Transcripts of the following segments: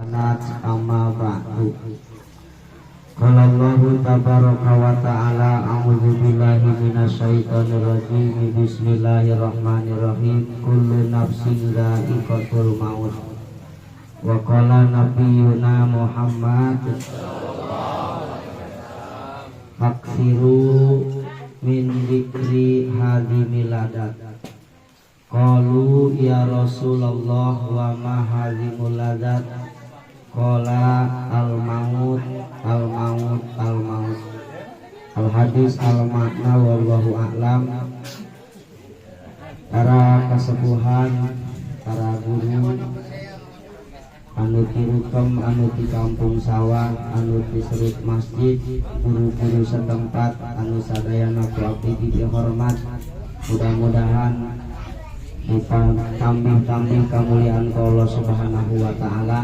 Hasanat amma ba'du. Qala Allahu tabaraka wa ta'ala, a'udzu billahi minasyaitonir rajim. Bismillahirrahmanirrahim. Kullu nafsin dha'iqatul maut. Wa qala nabiyyuna Muhammad, aksiru min dzikri hadhimil ladat. Qalu ya Rasulullah wa ma hadhimul ladat? Qala al maut al maut al maut. Al hadis al makna, wallahu a'lam. Para kasepuhan, para guru anu ti Rukem, anu ti Kampung Sawah, anu ti Serut Masjid, guru-guru setempat anu sadayana ku abdi dihormat, mudah-mudahan ditambih-tambih kemuliaan ku Allah Subhanahu wa taala,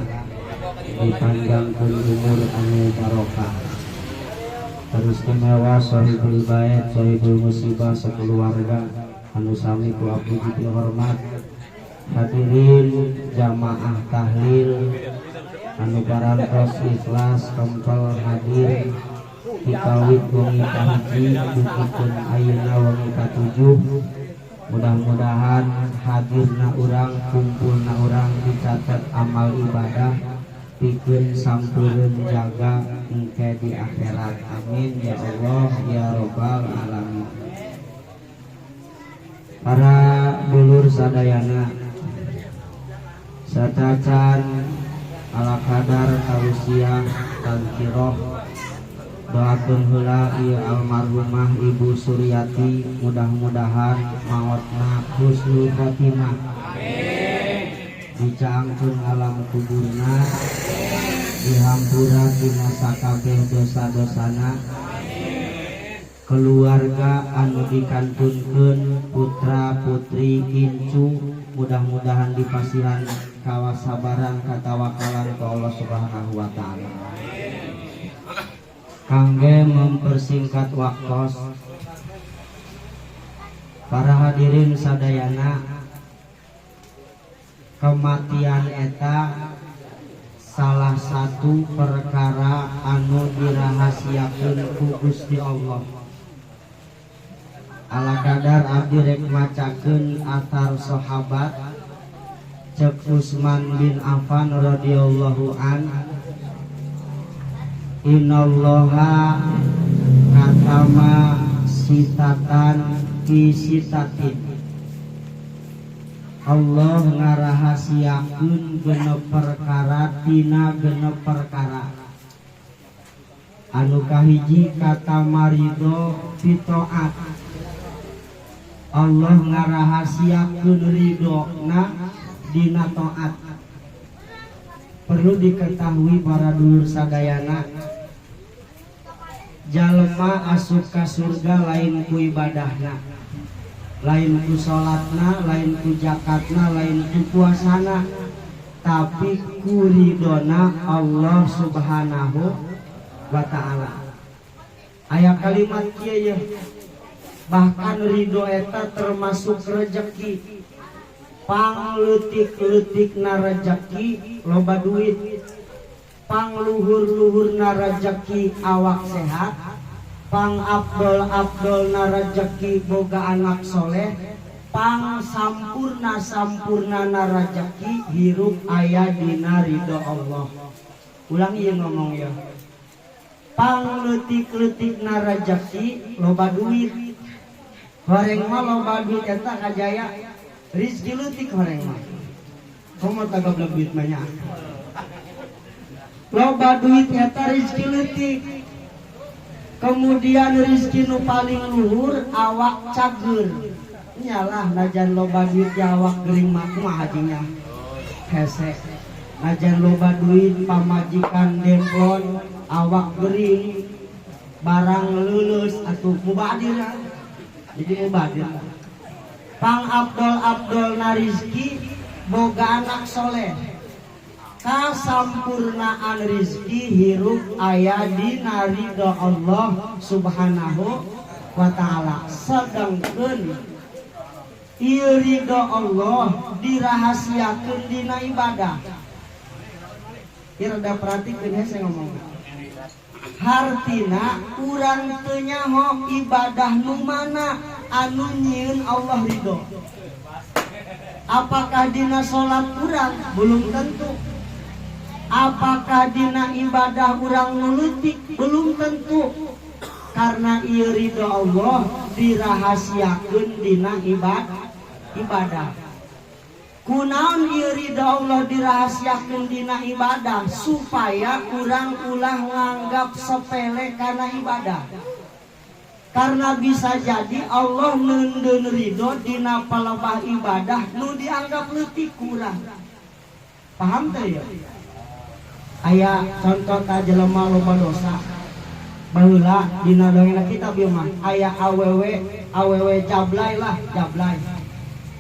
dipanjangkeun umur anu barokah. Teristimewa sohibul bait, sohibul musibah sekeluarga anu sami ku abdi dihormat, hadirin jamaah tahlil anu parantos ikhlas kempel hadir dikawit wengi kahiji dugikeun ayeuna wengi katujuh. Mudah-mudahan hadirna urang, kumpulna urang dicatat amal ibadah pikeun sampureun jaga engke di akhirat. Amin ya Allah ya robbal alamin. Para dulur sadayana, satacan ala kadar tausiah tadkiroh, doakeun heula ieu almarhumah Ibu Suryati, mudah-mudahan maotna husnul khotimah, dicaangkeun alam kuburna, dihampura tina sakabeh dosa-dosana. Keluarga anu dikantunkeun, putra putri, incu, mudah-mudahan dipasihan kasabaran, katawakalan ke Allah Subhanahu wa taala. Kangge mempersingkat waktos, para hadirin sadayana, kematian eta salah satu perkara anu dirahasiakeun ku Gusti Allah. Ala kadar abdi rek macakeun atar sahabat. Cek Utsman bin Affan radhiyallahu an, innallaha katama sitatan fi sitatin. Allah ngarahasiakeun genep perkara tina genep perkara. Anu kahiji, kata marido fitoat. Allah ngarahasiakeun ridona dina taat. Perlu diketahui, para dulur sadayana, jalma asup ka surga lain ku ibadahna, lain ku salatna, lain ku zakatna, lain ku puasana, tapi ku ridona Allah Subhanahu wa taala. Aya kalimat kieu ya, bahkan ridho eta termasuk rezeki. Pangleutik-leutikna rezeki loba duit, pangluhur-luhurna rezeki awak sehat, pang abdol abdolna rezeki boga anak soleh, pang sampurna sampurna rezeki hirup aya dina ridho Allah. Ulang ieu ngomong ya. Pangleutik-leutikna rezeki loba duit. Horeng mah loba duit eta kajaya rizki leutik. Horeng mah komo tagablek duit banyak. Loba duit eta rizki leutik. Kemudian rizki nu paling luhur awak cager. Nyalah, najan loba duit ya awak gering mah kumaha hajinya, hese. Najan loba duit, pamajikan demplon, awak gering, barang lulus atuh mubadir, jadi mubadir. Pang abdol abdol rizki boga anak soleh. Kasampurnaan rizki hirup aya dina ridho Allah Subhanahu wa taala. Sedangkan ieu ridho Allah dirahasiakeun dina ibadah. Ieu rada perhatikeun hese ngomongna. Hartina urang teu nyaho ibadah nu mana anu nyieun Allah ridho. Apakah dina salat urang? Belum tentu. Apakah dina ibadah urang nu leutik? Belum tentu. Karena ieu ridho Allah dirahasiakeun dina ibadah. Kunaon ieu ridho Allah dirahasiakeun dina ibadah? Supaya urang ulah nganggap sepele kana ibadah. Karena bisa jadi Allah neundeun ridho dina palebah ibadah nu dianggap leutik kurang. Paham teh ya? Aya contoh ta jelema loba dosa. Baheula dina dongeng kitab ieu mah aya awewe, awewe jablay lah, jablay.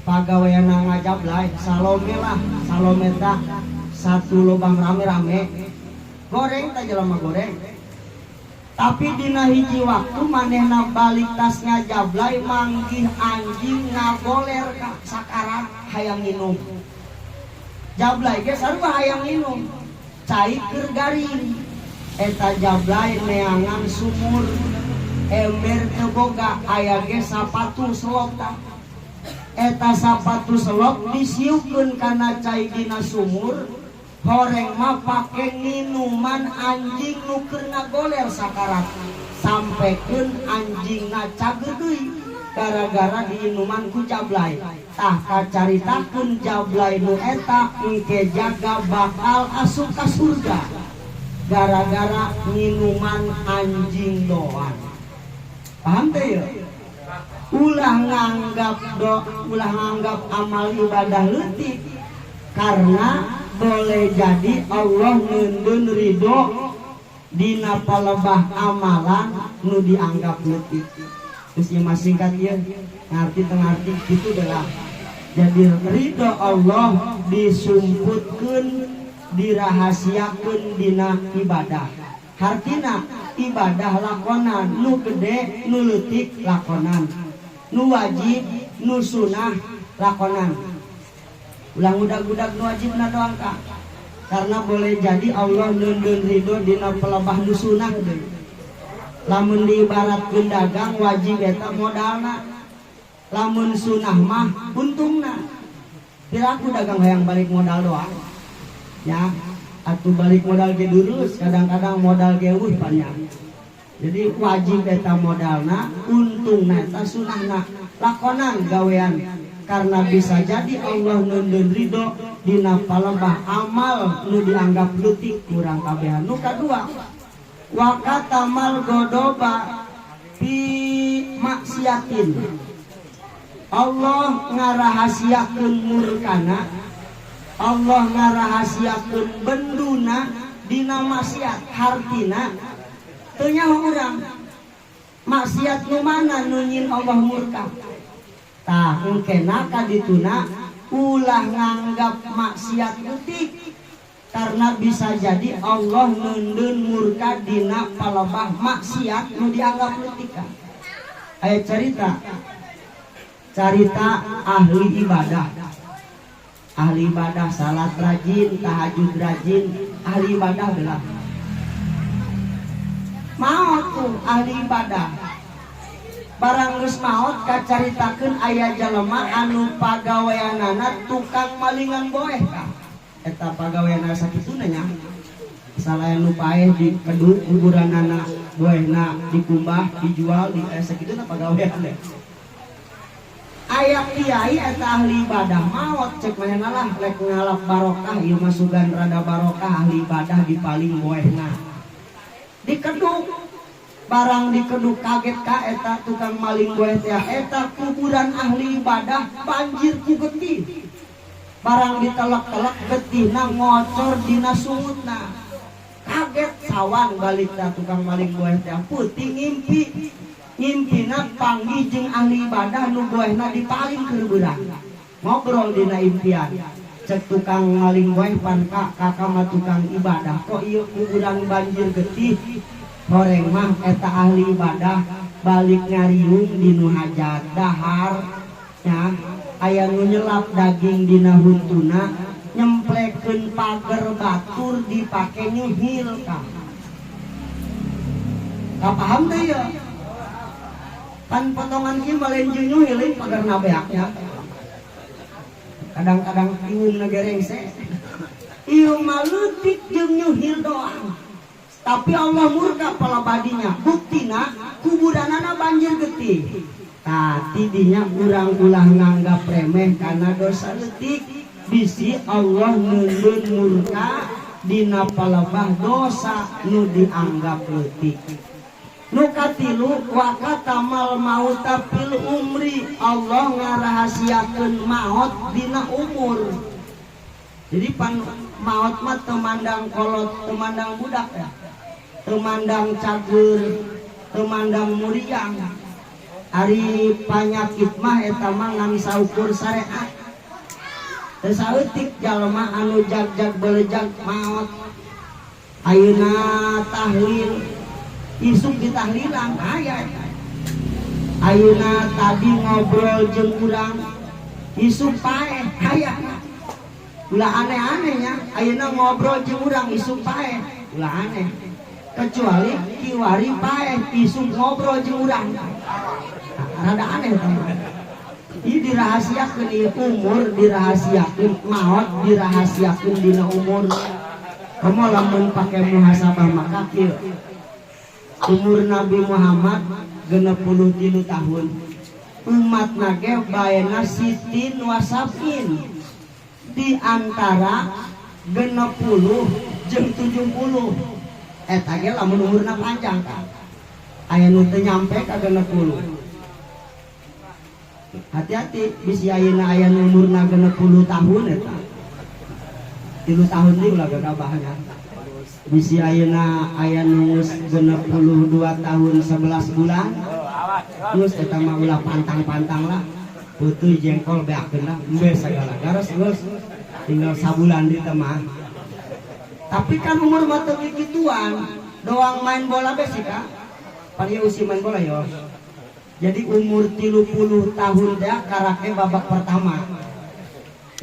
Pagaweanna ngajablay, Salome lah, Salome tah satu lubang rame-rame. Goreng tah jelema goreng. Tapi dina hiji waktu manehna balik tas ngajablay manggih anjing ngagoler ka sakarat hayang minum. Jablay ge sarua hayang minum. Cai keur garing. Eta jablay neangan sumur, ember teu boga, aya ge sapatu selop tah. Eta sapatu selop disiukeun kana cai dina sumur, horeng mah pake nginuman anjing nu keur ngagoler sakarat. Sampekeun anjingna cager deui gara-gara diinuman ku jablay. Tah kacaritakeun jablay nu eta engke jaga bakal asup ka surga gara-gara nginuman anjing doang. Paham teh ya? Ulah nganggap do, ulah nganggap amal ibadah leutik, karena boleh jadi Allah neundeun ridho dina palebah amalan nu dianggap leutik. Terus ieu mah singkat ieu, ngarti teu ngarti kitu adalah. Jadi ridho Allah disumputkeun, dirahasiakeun dina ibadah. Hartina ibadah lakonan nu gede nu leutik lakonan, nu wajib nu sunah lakonan. Ulah ngudag-gudag nu wajibna doang ka. Karena boleh jadi Allah neundeun ridho dina pelebah nu sunah deui. Lamun diibaratkeun dagang wajib eta modalna, lamun sunah mah untungna. Piraku dagang hayang balik modal doang ya, atuh balik modal ge durus, kadang-kadang modal ge eueuh panjang. Jadi wajib eta modalna, untungna eta sunahna, lakonan gawean. Karena bisa jadi Allah neundeun ridho dina palebah amal nu dianggap leutik kurang kabehan. Nu kadua, wa katamal godoba fi maksiatin. Allah ngarahasiakeun murkana, Allah ngarahasiakeun benduna dina maksiat. Hartina teu nyaho urang maksiat nu mana nu nyieun Allah murka. Tah engkena kadituna ulah nganggap maksiat leutik, karena bisa jadi Allah neundeun murka dina palebah maksiat nu dianggap leutik. Aya cerita, carita ahli ibadah. Ahli ibadah salat rajin, tahajud rajin, ahli ibadah belah. Maot tuh ahli ibadah. Barang geus maot kacaritakeun aya jalema anu pagaweanana tukang malingan boeh ka. Eta pagaweanana sakituna nya. Salayan nu paeh di keduk kuburanana boehna dikumbah, dijual, di sakituna pagawean teh. Aya kiai eta ahli ibadah maot, cek manehna lah rek ngalap barokah ieu mah sugan rada barokah ahli ibadah dipaling boehna. Dikeduk, barang dikeduk kaget ka eta tukang maling boeh teh, eta kuburan ahli ibadah banjir ku getih. Barang ditelek-telek getihna ngocor dina sungutna. Kaget sawan balik ta tukang maling boeh teh, peuting ngimpi. Ngimpina panggih jeung ahli ibadah nu boehna dipaling keur beurang. Ngobrol dina impian. Cek tukang maling boeh, pan ka kakak mah tukang ibadah kok ieu kuburan banjir getih. Horeng mah eta ahli ibadah balik ngariung di nu hajat dahar nya, aya nu nyelap daging dina huntuna, nyemplek Sampaikan pager batur dipake nyuhil ka. Kapaham teh ya? Pan potongan kieu mah lain jeung nyuhil, lain pagerna beaknya. Kadang-kadang iung na gerengse. Ieu mah leutik jeung nyuhil doang. Tapi Allah murka palabadinya. Buktina kuburanana banjir getih. Tah, tidinya urang ulah nganggap remeh karena dosa leutik. Bisi Allah neundeun murka dina palebah dosa nu dianggap leutik. Nu katilu, wa katamal mauta fil umri, Allah ngarahasiakeun maot dina umur. Jadi pan maot mah teu mandang kolot, teu mandang budak ya. Teu mandang cager, teu mandang muriang. Ari panyakit mah eta mah ngan saukur syariat. Teu saeutik jalma anu jag-jag belejag maot. Ayeuna tahlil, isuk ditahlilan aya eta. Ayeuna tadi ngobrol jeung urang, isuk paeh aya. Ulah aneh-anehnya, ayeuna ngobrol jeung urang isuk paeh, ulah aneh. Kecuali kiwari paeh isuk ngobrol jeung urang. Nah, rada aneh teman. Ini dirahasiakeun ieu umur, dirahasiakeun maot, dirahasiakeun dina umur. Komo lamun pake muhasabah maka kieu. Umur Nabi Muhammad 63 tahun. Umat nage baena sitin wasabin. Di antara 60 jeung 70. Eta ge lamun umurna panjang kan. Aya nu teu nyampe ka 60. Hati-hati bisi ayeuna aya nu umurna 60 tahun eta. 3 tahun deui ulah gagabahnya. Bisi ayeuna aya nu geus 62 tahun 11 bulan. Geus eta mah ulah pantang-pantang lah. Peuteui jengkol beakeun lah, embe sagala gares geus. Tinggal sabulan di mah. Tapi kan umur mah teu kikituan. Doang main bola be sih kak. Pan ieu usi main bola yo. Jadi umur 30 tahun teh karake babak pertama.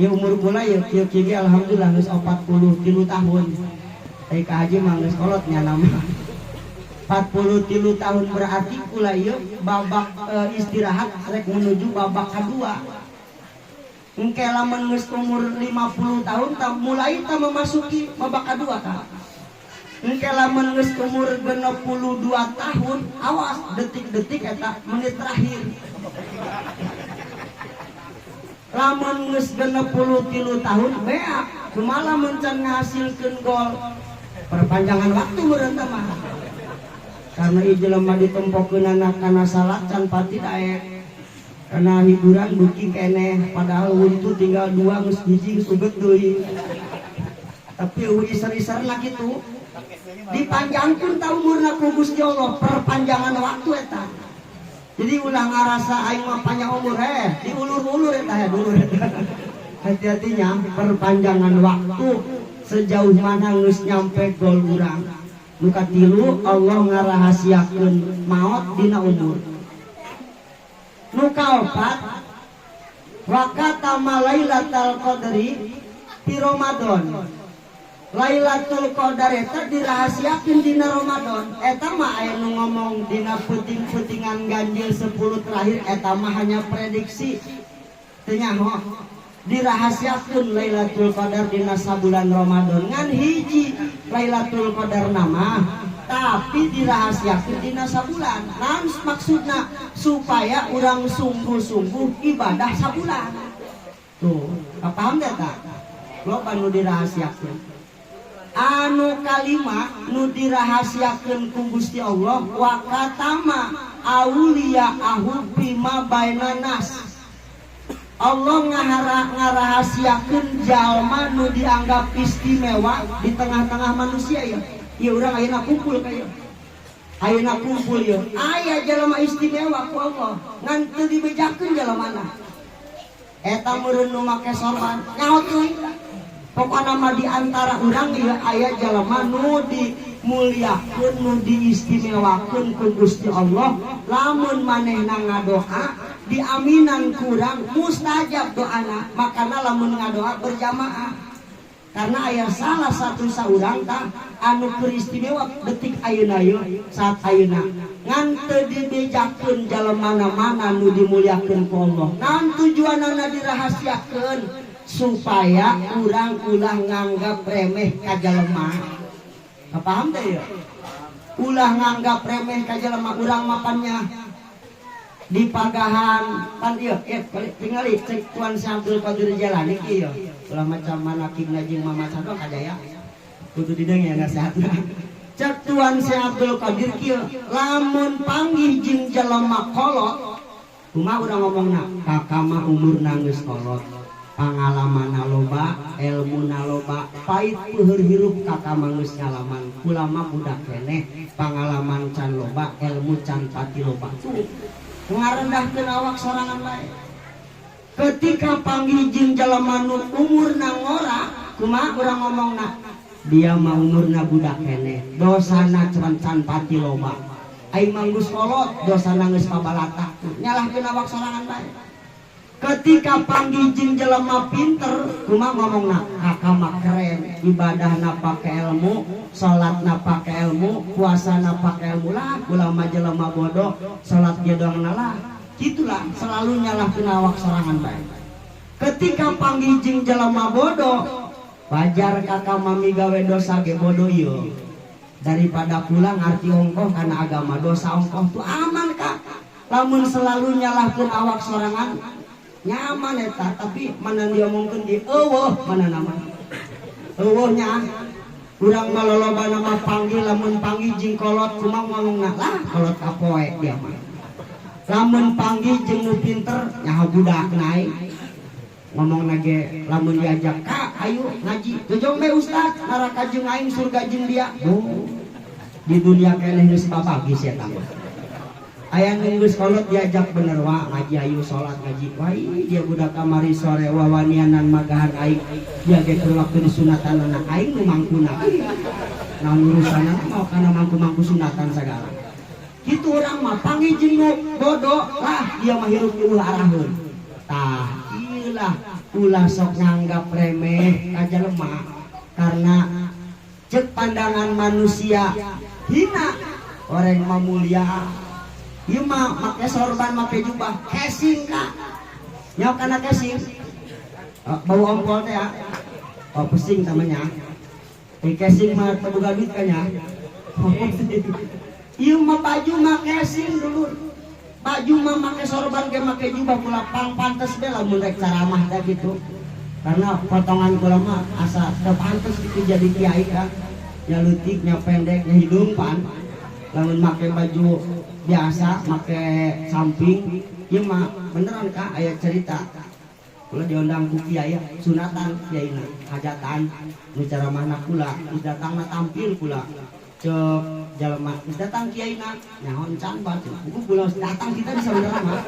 Ya umur kula ya kieu kieu ge alhamdulillah geus 43 tahun. Ai ka haji mah geus kolot nya nama. 43 tahun berarti kula ieu babak istirahat rek menuju babak kedua. Engke lamun geus umur 50 tahun ta mulai ta memasuki babak kedua ka. Engke lamun geus umur 62 tahun, awas detik-detik eta menit terakhir. Lamun geus 63 tahun beak, kumaha lamun can ngahasilkeun gol? Perpanjangan waktu meureun teh mah. Karena ieu jelema ditempokeunana kana salat can pati daek. Karena hiburan beuki keneh, padahal huntu tinggal 2 geus hiji geus uget deui. Tapi eueuh iser-iserna kitu. Dipanjangkeun ta umurna ku Gusti Allah, perpanjangan waktu eta. Jadi ulah ngarasa aing mah panjang umur heh, diulur-ulur eta heh dulur eta. Hati-hatinya perpanjangan waktu sejauh mana geus nyampe gol urang. Nu katilu Allah ngarahasiakeun maot dina umur. Nu kaopat wa katama Lailatul Qadri fi Ramadan. Lailatul Qadar eta dirahasiakeun dina Ramadan. Eta mah aya nu ngomong dina peuting-peutingan ganjil 10 terakhir eta mah hanya prediksi. Teu nyaho. Dirahasiakeun Lailatul Qadar dina sabulan Ramadan. Ngan hiji Lailatul Qadar nama tapi dirahasiakeun dina sabulan. Naon maksudna? Supaya urang sungguh-sungguh ibadah sabulan. Tuh, paham teh tak? Loba nu dirahasiakeun. Anu kalima nu dirahasiakeun ku Gusti Allah wa katama auliya ahu bima bainanas. Allah ngarahasiakeun jalma nu dianggap istimewa di tengah-tengah manusia ya. Ya urang ayeuna kumpul ka ieu. Ayeuna kumpul ieu. Aya jalma istimewa ku Allah, ngan teu dibejakeun jalmana. Eta meureun nu make sorban, nyaho teuing. Pokona mah di antara urang ieu aya jalma nu dimuliakeun, nu diistimewakeun ku Gusti Allah. Lamun manehna ngadoa diaminan kurang mustajab doana, makana lamun ngadoa berjamaah. Karena aya salah satu saurang tah anu keur istimewa detik ayeuna ieu, saat ayeuna, ngan teu dibejakeun jalema mana nu dimuliakeun ku Allah. Naon tujuanana dirahasiakeun? Supaya urang ulah nganggap remeh ka jalema. Paham teh ya? Ulah nganggap remeh ka jalema. Urang mapannya di pagahan pan ieu tingali cek Tuan Syekh Abdul Qadir Jailani kieu, ulah macam manakibna jeung mama sadong kajaya kudu didenge nasihatna. Cek Tuan Syekh Abdul Qadir kieu, lamun panggih jeung jelema kolot, kumaha urang ngomongna? Kakak mah umurna geus kolot, pangalaman loba, ilmu loba, pait peuheur hirup kakak mah geus ngalaman. Kula mah budak keneh, pangalaman can loba, ilmu can pati loba. Tuh ngarendahkeun awak sorangan bae. Ketika panggih jeung jalema nu umurna ngora, kumaha urang ngomongna? Dia mah umurna budak keneh, dosana can can pati loba, aing mah geus kolot, dosana geus pabalatak. Nyalahkeun awak sorangan bae. Ketika panggih jeung jelema pinter, kumaha ngomongna? Kakak mah keren, ibadahna pake ilmu, salatna pake ilmu, puasana pake ilmu lah. Kula mah jelema bodoh, salat ge doang lah. Gitulah, selalu nyalahkeun awak sorangan bae. Ketika panggih jeung jelema bodoh, wajar kakak mami gawe dosa ge bodoh ieu, daripada pulang ngarti ongkoh karena agama, dosa ongkoh tuh aman kak. Lamun selalu nyalahkeun awak sorangan nyaman eta, tapi mana diomongkeun di eueuh mana nama eueuhnya. Urang mah loloba nama panggil, lamun panggil jeung kolot, kumaha ngomongna? Lah, kolot kapoe dia mah. Lamun panggil jeung nu pinter, nyaho budak naik ngomong ge. Lamun diajak, "Kak, ayo ngaji," "Jojong be ustad, neraka jeung aing, surga jeung dia." Oh, di dunia keneh geus babagi sia mah. Aya nu geus kolot diajak bener wa ngaji, ayo salat ngaji. Wah, dia budak kamari sore wawanianan magahan aing, dia ge keur waktu disunatan anak aing nu mangkuna. Naon urusanna mau kana mangku-mangku sunatan segala. Gitu orang mah panggil jeung nu bodoh, lah dia mah hirup di ulah araheun. Tah ieulah, ulah sok nganggap remeh ka jelema, karena cek pandangan manusia hina, orang mah mulia. Ieu mah make sorban, make jubah, casing kak. Nyawa kana casing? Oh, bau ompol teh ya. Oh, pusing namanya. Eh, casing mah teu boga duit kan ya. Ieu mah baju mah casing dulu. Baju mah make sorban ge make jubah kula pang pantes be lamun rek ceramah teh gitu. Karena potongan kula mah asa teu pantes gitu jadi kiai kan. Nya leutik, nya pendek, nya hidung pan. Lamun make baju biasa, make samping, ieu mah beneran kak aya cerita. Kula diundang ku kiai sunatan, kiaina hajatan nu ceramahna kula, geus datangna tampil kula. Cek jalma, geus datang kiaina, nyaho encan ba cenah. Buku kula geus datang kita bisa beneran mah.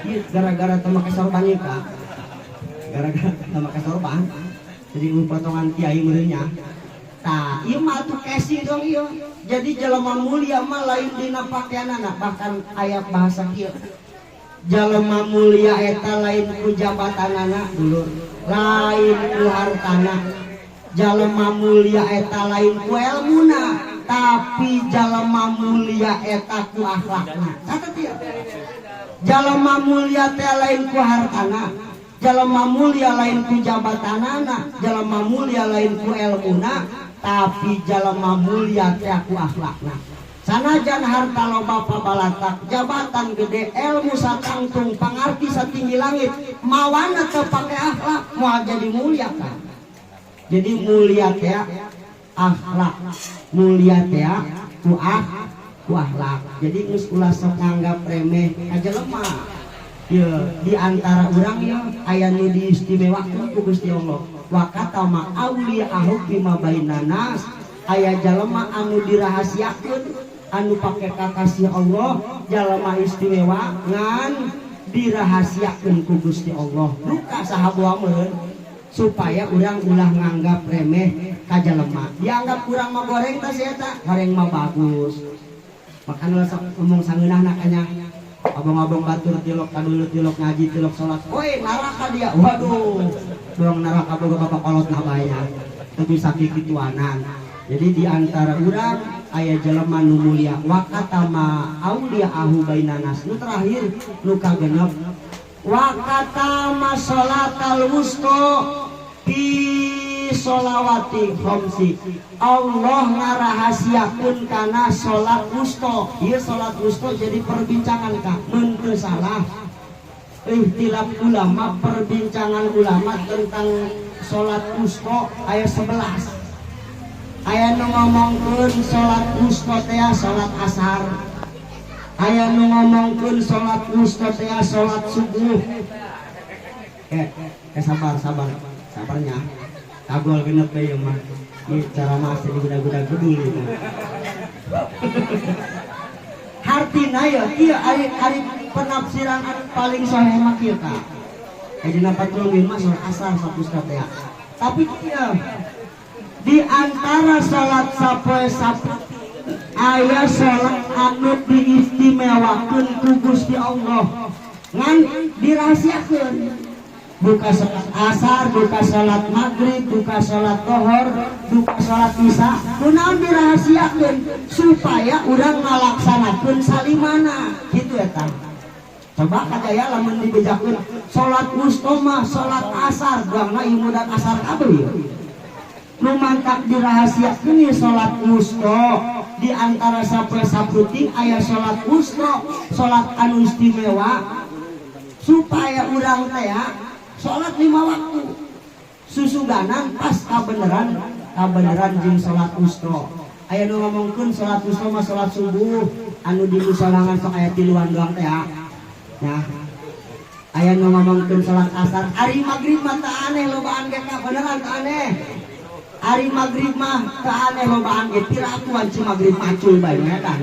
Ieu gara-gara teu make sorban ieu kak. Gara-gara teu make sorban. Jadi potongan kiai meureunnya. Tah, ieu mah atuh casing dong ieu. Jadi jelema mulia mah lain dina pakaianana, bahkan aya bahasa kieu. Jelema mulia eta lain ku jabatanana dulur, lain ku hartana. Jelema mulia eta lain ku elmuna, tapi jelema mulia eta ku akhlakna. Catet ieu. Jelema mulia teh lain ku hartana, jelema mulia lain ku jabatanana, jelema mulia lain ku elmuna, tapi jelema mulia teh ku akhlakna. Sanajan harta loba pabalatak, jabatan gede, ilmu satangtung, pangarti satinggi langit, mawana teu pake akhlak, moal jadi mulia kan. Jadi mulia teh akhlak, mulia teh ku ku akhlak. Jadi geus ulah sok nganggap remeh ka jelema. Ya, di antara urang ya aya nu diistimewakeun ku Gusti Allah. Wa katama auliyahu bima bainanas, aya jalema anu dirahasiakeun, anu pake kakasih Allah, jalema istimewa ngan dirahasiakeun ku Gusti Allah. Duka saha meureun supaya urang ulah nganggap remeh ka jalema. Dianggap urang mah goreng tah si eta, goreng mah bagus. Makana sok ngomong sangeunahna kanya. Abang-abang batur tilok kadulu tilok ngaji tilok salat. Woi neraka dia. Waduh. Doang neraka boga bapak kolot nabaya. Teu bisa kikituanan. Jadi di antara urang aya jelema nu mulia wa katama auliaahu bainanas. Nu terakhir nu kagenep wa katama sholatal wusto fi sholawati khamsi. Allah ngarahasiakeun kana salat wusto. Ieu salat wusto jadi perbincangan Kak, mun teu salah. Ikhtilaf ulama, perbincangan ulama tentang salat wusto aya 11. Aya nu ngomongkeun salat wusto teh salat asar. Aya nu ngomongkeun salat wusto teh salat subuh. Sabar sabar. Sabarnya. Kagol genep deui mah. Ieu cara mah asa diguda-guda gedul ieu. Hartina ya ieu ari penafsiran anu paling sahih mah kieu ka. Dina Fathul Muin mah salat asar sapusta teh. Tapi kieu di antara salat sapoe sapoe aya salat anu diistimewakeun ku Gusti Allah ngan dirahasiakeun. Buka salat asar, buka salat maghrib, buka salat tohor, buka salat isya, kunaon dirahasiakeun supaya urang ngalaksanakeun salimana kitu eta. Coba kajaya lamun dibejakeun salat wusto mah salat asar, buangna ieu mudat asar kabeh ieu. Nu mantak dirahasiakeun ieu salat wusto di antara sapoe saputing aya salat wusto, salat anu istimewa supaya urang teh salat 5 waktu susuganan pas kabeneran jeung salat wusto. Aya nu ngomongkeun salat wusto mah salat subuh anu di musolangan sok aya tiluan doang teh ya. Nah, aya nu ngomongkeun salat asar, ari magrib mah teu aneh lobaan ge kabeneran teu aneh. Ari magrib mah teu aneh lobaan ge pirakuan ci magrib macul bae nya tah.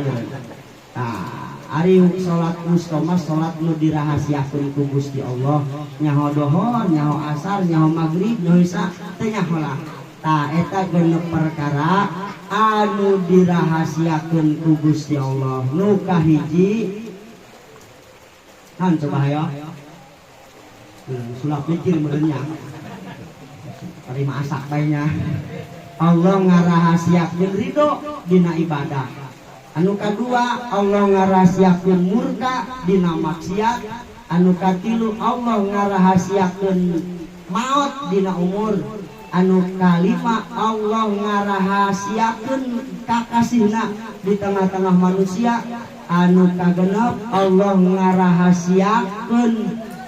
Tah, ari salat wusto mah salat nu dirahasiakeun ku Gusti Allah. Nyaho dohor, nyaho asar, nyaho magrib, nyaho isya, teu nyaho lah. Tah eta genep perkara anu dirahasiakeun ku Gusti Allah. Nu kahiji kan coba hayo. Sulap mikir meureunnya. Terima asak bae nya. Allah ngarahasiakeun ridho dina ibadah. Anu kadua Allah ngarahasiakeun murka dina maksiat. Anu katilu Allah ngarahasiakeun maot dina umur. Anu kalima Allah ngarahasiakeun kakasihna di tengah-tengah manusia. Anu kagenep Allah ngarahasiakeun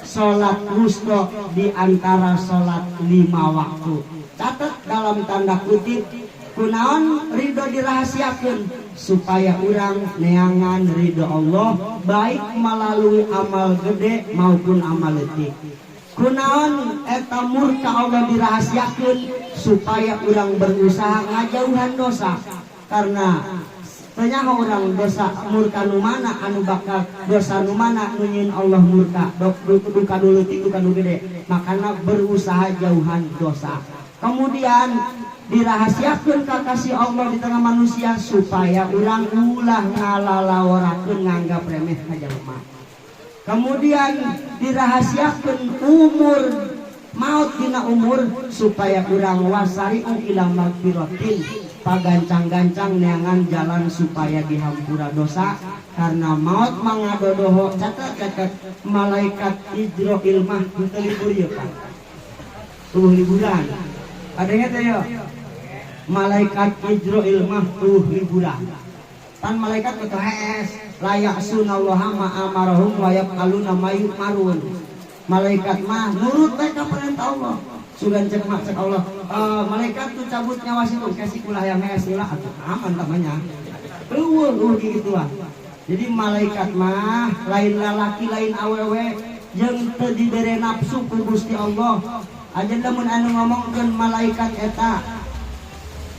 salat wusto di antara salat 5 waktu. Catat dalam tanda kutip, kunaon ridho dirahasiakeun supaya urang neangan ridho Allah baik melalui amal gede maupun amal leutik. Kunaon eta murka Allah dirahasiakeun supaya urang berusaha ngajauhan dosa, karena tanya orang dosa murka nu mana anu bakal dosa nu mana nu nyieun Allah murka duka nu leutik duka nu gede, makana berusaha jauhan dosa. Kemudian dirahasiakeun kakasih Allah di tengah manusia supaya urang ulah ngalalaworakeun nganggap remeh ka jalma. Kemudian dirahasiakeun umur maut dina umur supaya urang wasari'u ila magfiratin, pagancang-gancang neangan jalan supaya dihampura dosa, karena maut mangadodoho. Catat-catat malaikat Ijroil mah teu libur ieu Pak. Tuh liburan. Adanya teh yo. Malaikat Ijroil mah tuh liburan. Pan malaikat teh hees, la ya'sunallaha ma amarahum wa yaf'aluna ma yu'marun. Malaikat mah nurut bae ka perintah Allah. Sugan cek mak cek Allah, malaikat tuh cabut nyawa situ, kasih kulah yang hees lah atuh aman namanya. Eueuh eueuh gituan. Jadi malaikat mah lain lalaki lain awewe jeung teu dibere nafsu ku Gusti Allah. Aja lamun anu ngomongkeun malaikat eta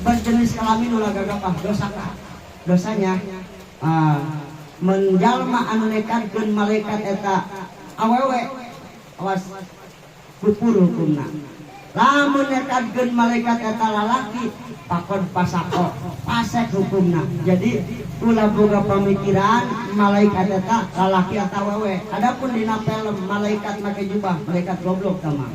berjenis kelamin ulah gagapah dosa ka. Dosanya menjalma anu nekadkeun malaikat eta awewe awas kufur hukumna. Lamun nekadkeun malaikat eta lalaki pakon pasako pasek hukumna. Jadi Ulah boga pamikiran malaikat eta lalaki atau awewe. Adapun dina film malaikat make jubah, malaikat goblok sama.